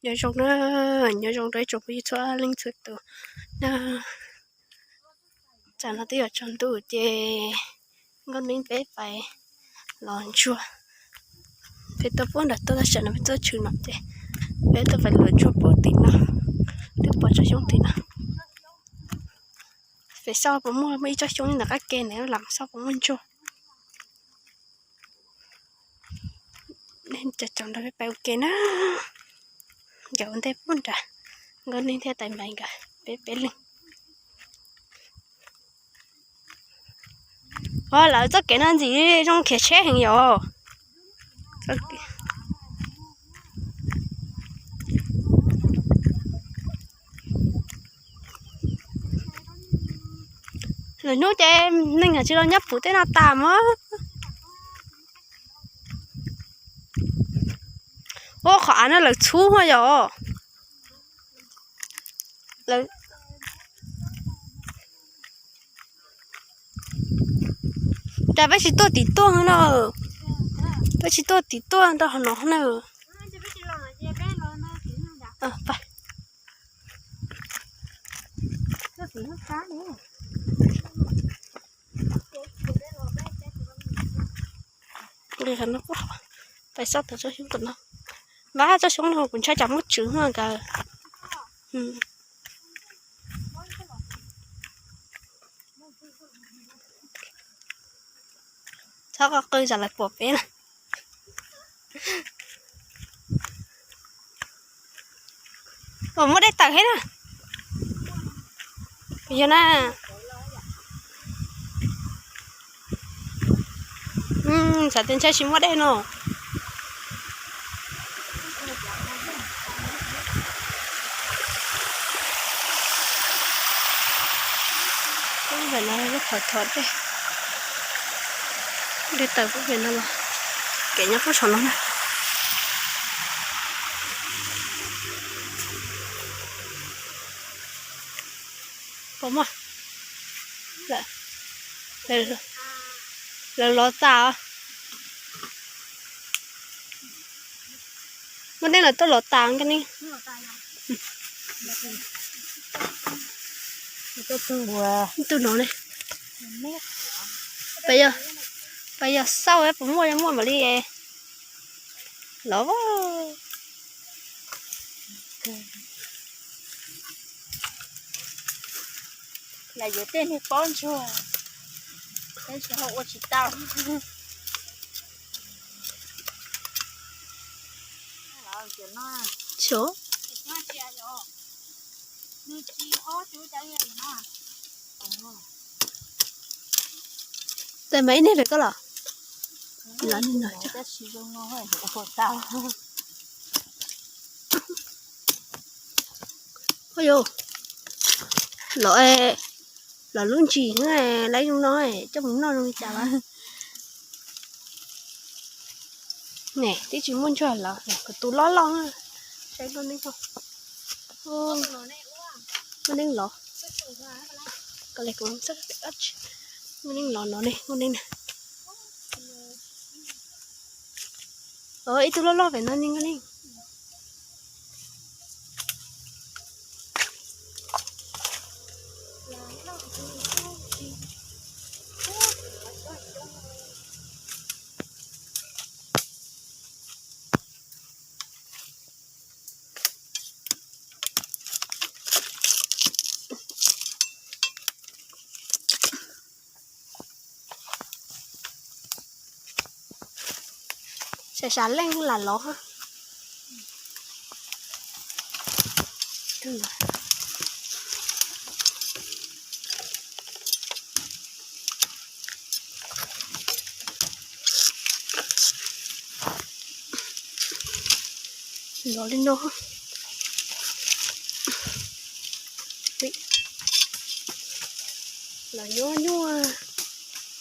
Nyob zoo na, nyob zoo rau ib tsoom phooj ywg txhua leej txhua tus na. Tsam no twb yuav tsaus ntuj ces nkauj neeb peb pais los ntsuag. Peb tuaj puag nram tuaj tab sis no peb tuaj tshwm no ces peb tuaj pais los ntsuag puag tim no, twb pom tsob xyoob tim no. Pem xauj puas muaj, muaj ib tsob xyoob ntawm qab ke ntawd, lam xauj puas muaj ntsuag. Cov tsoom nrog peb pais ua ke na. Nkawd ua ntej puag nrad, nkauj neeb thiab tais npais nkawd peb peb leeg. Ho lawv txoj kev no ntxim zoo khiav tsheb heev yom. Lwm hnub ces neeg tsis los nyob puv tej no tas mas. Ua qhov av no lawv txhub yom. Cas peb tsis tuaj tim tuaj no, peb tsis tuaj tim tuaj nrog no na. Pais xauj tau tsob xyoob tom no. Npab tsob xyoob no kuv ntshai tsam muaj tswv nkawd. Txhob qw qw tsam lawv pom peb na. Ua muab dej tawm thiab na. Yog na. Xav tias ntshai tsis muaj dej no. Pem no lub qhov thov dej, dej tawm pem no los kev nyob pem saum no na. Pom mas, lawv los tas. Nkauj Neeb lawv tuaj los tas Nkauj Neeb. Tus no ne, pab yog xauj puas muaj, yog muaj mam li los. Lam yuav tej niag pob ntsuag, peb tsis ho ua tsis tau. Tes mas ib niag lawm koj los, los nig no. Ua yus, los, los lub ntsis lawv zoo no coj mus noj zoo li cas as. Ne twb tsis muaj ntsuag los kuv tus loj loj. Saib Nkauj Neeb, Nkauj Neeb los, Nkauj Neeb los no ne, Nkauj Neeb na. Ib tug loj loj pem no ne Nkauj Neeb. Sam sam leej lam lov. Lov li no. Los nyuaj nyuaj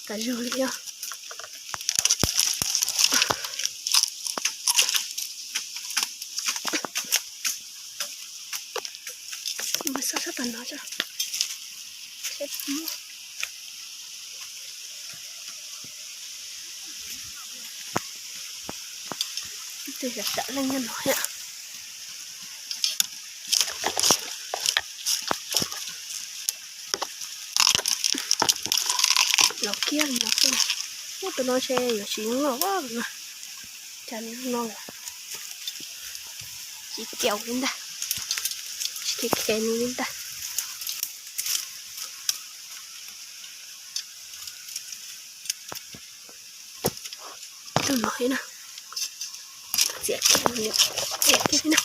tas zog li os. Mus xauj sab tom no tso. Tus sam sam leej nyob no thiab. Los kiag li no xwb. Ub, tus no ntshe yuav tsis noj vaj no. Cas no lawm. Tsis kiaus li ntag. Tsis khe khe nws li ntag. Tus no thiab na. Txiav kiag, txiav kiag thiab na.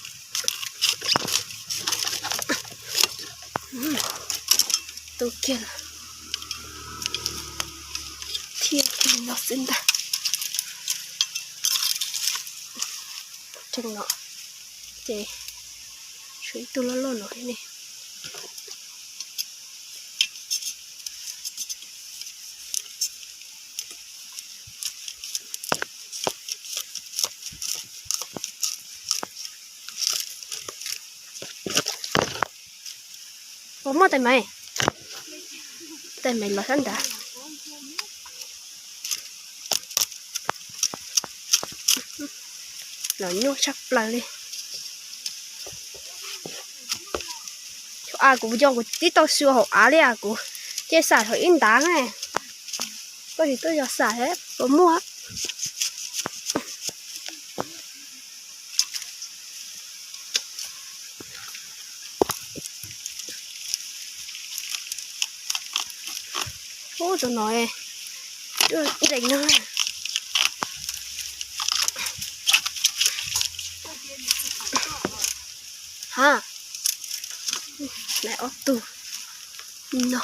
Tu kiag lawm. Thiab kiag no xwb ntag. Tseem no ces tshuav ib tug loj loj no thiab ne. Puas muaj tais maiv? Tais maiv los sab nrad. Los nyuaj tshaj plaws li. Thaum av kuv yog kuv tib tau xyuas hauv av li as, kuv cia xam hauv ib ntav na. Koj tsis tuaj yog xam thiab puas muaj. Ub, tus no, tus nrees no. Ha, nai ob tug no.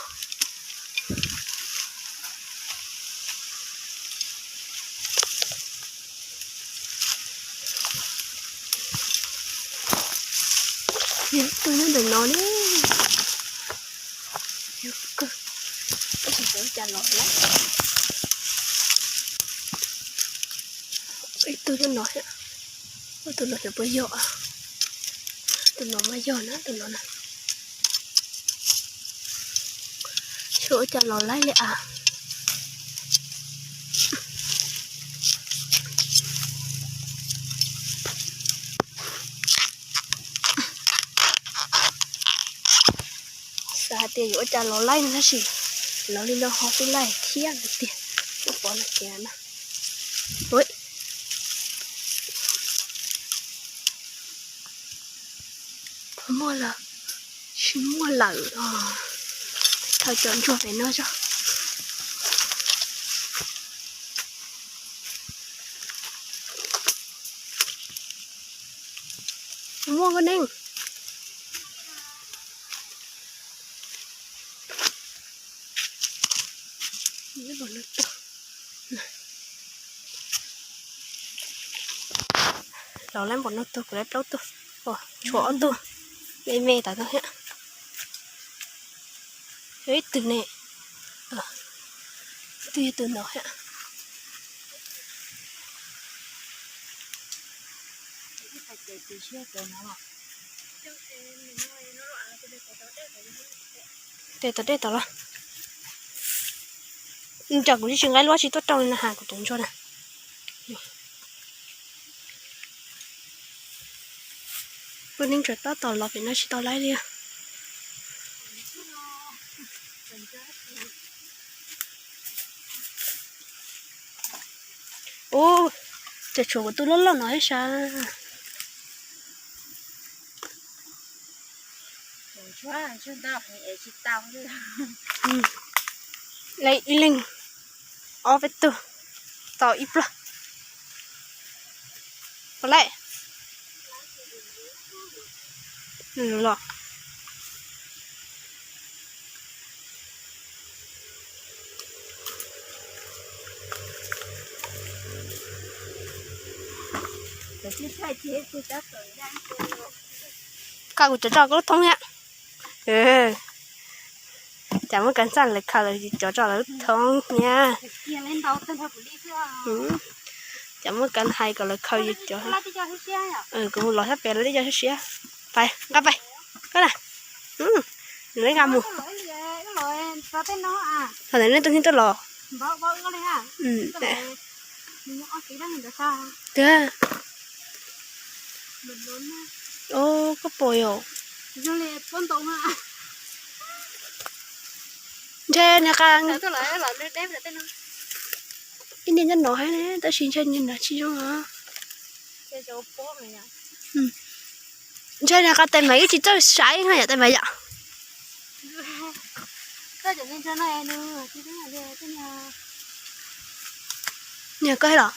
Yog ib tug nyob ntawm no ne. Yog kawg. Tab sis xyov cas los lawm. Ib tug nyob no thiab. Tus no xyov puas yog. Tus no mas yog na, tus no na. Xyov ua cas los laib li as. Xav hais tias yuav ua cas los laib no tab sis los li no ho twb laib thiab tiag. Twb pov no ces na. Ui, puas muaj lawm? Tsis muaj lawm os. Thawj cov ntsuag pem no tso. Puas muaj koj neeg? Los laib npaum no tug, kuv laib plaub tug, tshuav ob tug me me tas tau thiab. Yog ib tug ne, twb yog tus no thiab. Tes tom dej tod los. Cas kuv tsis nqaij luab tsis tuaj rau li na has kuv tus ntsuag na. Poj neeb tseem tab tom los pem no tsis tau laib li. Ub, ces tshuav kuv tus loj loj no thiab sas. Ib leeg ob peb tug tau ib pluag. Puas laib los? Koj kuv cov tso koj lub thoob thiab. Cas muaj kav txaj lawv khaws lawv cov tso lawv lub thoob thiab. Cas muaj kav hais kom lawv khaws yus cov. Kuv mus los sab pem lawv li cov siab siab. Pais nqa pais. Koj na. Nws nqa mus. Thaum ntawd nej tuaj thiab tuaj los. Tiag. Koj pom yom? Ntshe nws qa, ib niag nyob no thiab ne, tab sis ntshe nws nrog tsis zoo os. Ntshe nws qa tais maiv wb tsis txawj saib no yom, tais maiv yom. Niag koj los.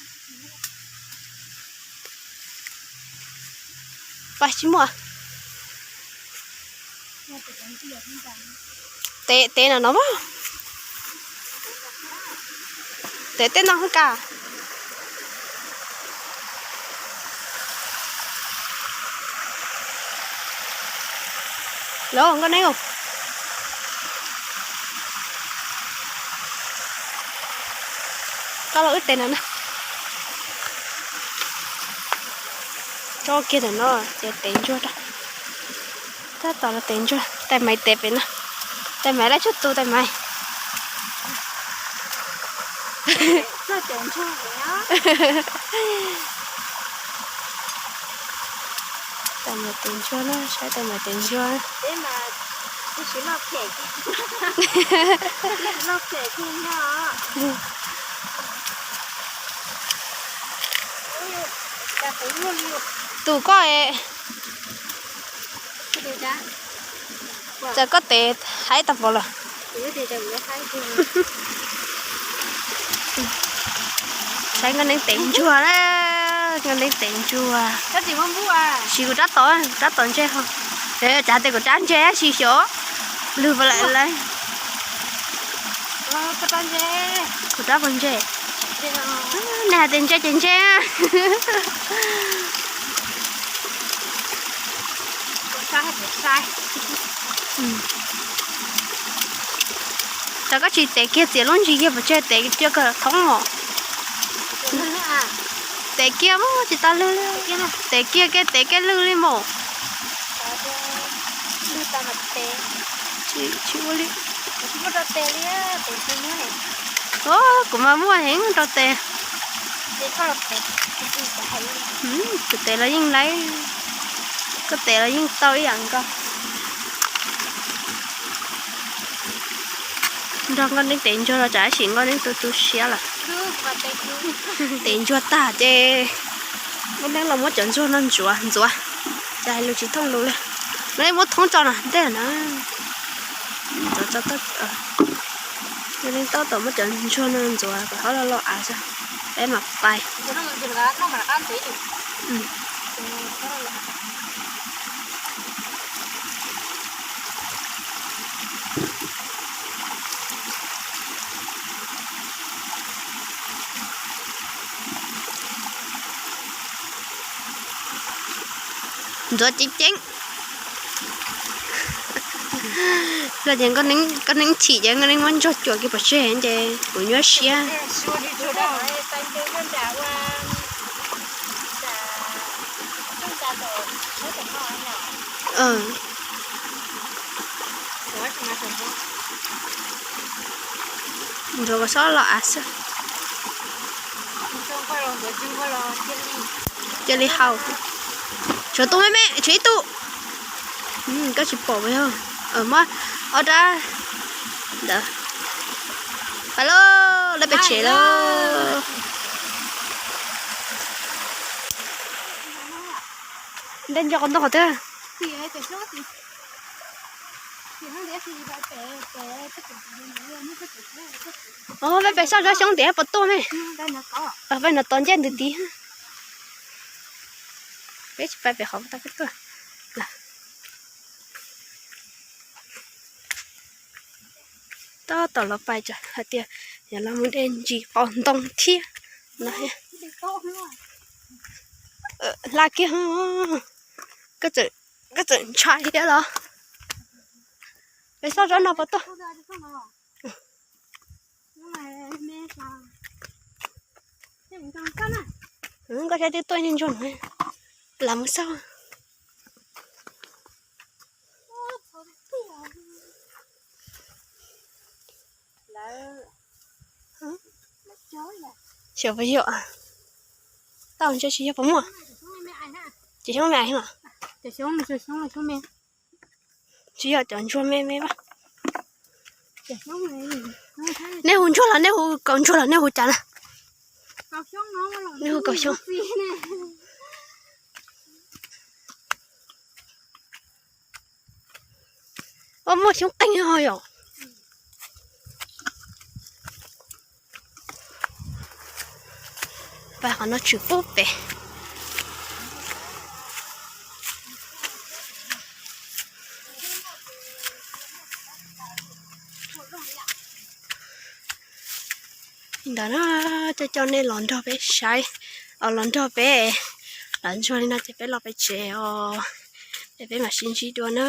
Pais tsis muaj. Tev, tev no no mas. Tev tej no hwj kas. Los nkauj neeb, koj los wb tev no na. Tso kiag ntawm no ces tev ntsuag rau. Tab tom los tev ntsuag, tais maiv tev pem no. Tais maiv lawv tshuav tus tais maiv. Tais maiv tev ntsuag na, saib tais maiv tev ntsuag. Tus koj es, txawm koj tev haib tau pom lawm. Saib nkauj neeb tev ntsuag na, nkauj neeb tev ntsuag. Siv kuv rab tod, rab tod ntse ho. Cas tias kuv rab ntse tab sis xyov lwg pas lawm lauj. Kuv rab pas ntse. Nej hais tias ntse ces ntse. Cas koj tsis tev kiag txiav lub ntsis kiag pov tseg tev kiag kawg thoob os. Tev kiag mas tsis tau lwg li. Tev kiag kiag tev kiag lwg li mus. Tsis ua li. Kuv mas muaj heev rau tes. Kuv tev los yeej laib, koj tev los yeej tau ib yam nkaus. Nrog nkauj neeb tev ntsuag los tsam sim nkauj neeb tu tu siab lawm. Tev ntsuag tag ces nkauj neeb los muab cov ntsuag no ntxuav ntxuav, cas hais lus tsis thooj lus li. Nkauj neeb muab thoob tso no ntej na. Nkauj neeb tab tom muab cov ntsuag no ntxuav kom ho loj loj av xwb, peb mam pais. Ntxuav ceev ceev. Los ces nkauj neeb chim ces nkauj neeb muab ntsuag cuam kiag pov tseg ces kuv nyuaj siab. Ntxuav kom xob los av xwb. Cia li hau. Tshuav tus me me, tshuav ib tug. Koj tsis pom yog muab ob rab ntawd. Pais lauj, lawv pem tsev lauj. Dej ntsia qhov ntoo qhov twg. Peb pem soj zov xyoob ntiav puas tuaj me. Peb no tos ncej ntws tid. Peb tsis pais pem qhov tau peb tuaj. Tab tom los pais hais tias yog los mus de ntsis qos ntoo thiab no. Hla kiag, koj txawm ntshai thiab los. Peb soj zov no puas tuaj. Koj saib twb tuaj ntsuag no, lam mus xauj. Xyov puas yog, tau ntshe tsis yog puas muaj. Cov xyoob me ais, tsis yog cov ntsuag me me mas. Nej hu ntsuag los nej hu kaus ntsuag los nej hu cas na? Nej hu kaus xyoob. Ua muaj xyoob qeeg ho yom. Pab qhov no tshwm pub pem. Li ntawd na, coj coj nej los nrog peb saib, los nrog peb, los ntsuag li no ces peb los peb tsev os, es peb mam sib ntsib dua na.